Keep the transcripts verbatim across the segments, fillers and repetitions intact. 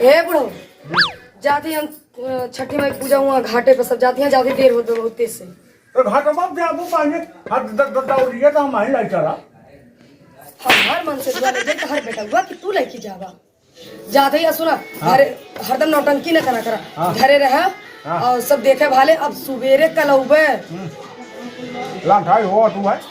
ए बुढ़ऊ, जाती हम, अ, छठी माई पूजा हुआ घाटे पे सब जाती हैं, जाती देर होते बहुत तेज से। तो घाटवा पे जाबू पानी, हाथ द-, द-, दौड़िए तो हम ही लाई चला। हमार मन से दुआ लग जाए तो हर बेटा हुआ कि तू लेके जावा। जाते ही सुना, हाँ। घरे हरदम नौटंकी न करा करा। हाँ। घरे रहा हाँ। और सब देखे भाले, अब सुबेरे कल अउबे। हम्म। लांठाई हो तू है।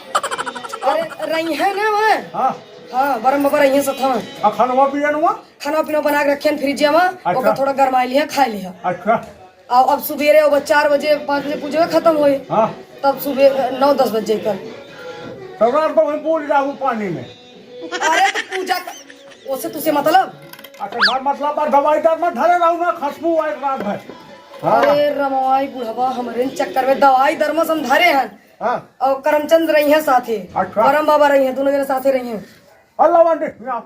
अरे रही है ना वह। हाँ। हाँ, बरम बाबा रही है सथवा। आ खानवा पियनवा? खाना पीना बना के रखे हैं फ्रिज में, अच्छा। ओकर थोड़ा गरमाई लिया, खाई लिया। अच्छा। और अब सुबेरे अब चार बजे, पाँच बजे पूजा खत्म होई। हाँ। तब सुबह नौ दस बजे कल। तब रात को वहीं पूज जाऊ पानी में। अरे तो पूजा क-, ओसे तुसे मतलब? अच्छा, ना मतलब बा, दवाई दर में धरे रहू ना, खुशबू आए रात भर। हाँ। अरे रमाई बुढ़वा, हमरे चक्कर में दवाई दर में हम धरे हैं। हाँ। और करमचंद रही हैं साथे। अच्छा। करम बाबा रही हैं, दोनों जने साथे रही हैं। अल्लाह वांडे, या।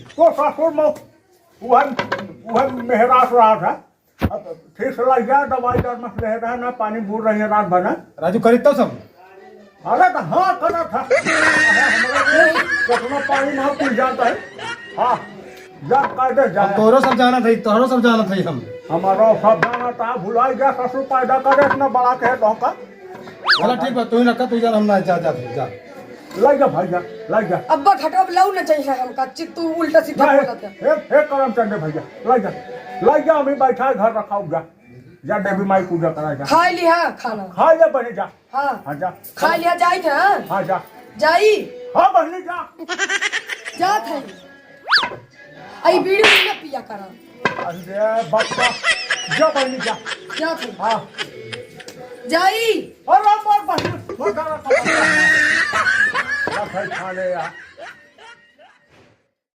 तो ससुर मौ, वह, वह मेहरास रहा था। अब ठीक से लग गया, दवाई दर मत ले रहा ना, पानी बूर रही है रात भर ना। राजू, करी तो सब? अरे तो हाँ, करा था। कितना पानी ना पी जाता है। हाँ, जा कायदे जा। अब तोहरो सब जानत है, तोहरो सब जानत है हम। हमारो सब जानत है, भुलाई गया ससुर पैदा करे इतना बड़ा के धोखा। चला ठीक बा, तू ही ना कर, तू जान, हम ना जा, जा, जा। लाई जा भाई जा, लाई जा। अब्बा घटवा लऊ न चाहिए हमका, चित्तू उल्टा सीधा नहीं, बोलत है। हे, हे करमचंद भैया, लाई जा, लाई जा, हमें बैठा है घर रखाऊ जा। जा देवी माई पूजा करा जा। खाई लिहा खाना। खा जा बने जा। हाँ। हाँ जा। खाई लिहा जाई थे, हाँ? हाँ जा। जाई। हाँ बहनी जा। जात है। आई बीड़ी में न पिया करा। अरे बच्चा, जा बहनी जा। जात है। हाँ। जाई। अरे मोर बहनी, मोर गाना खा ले यार।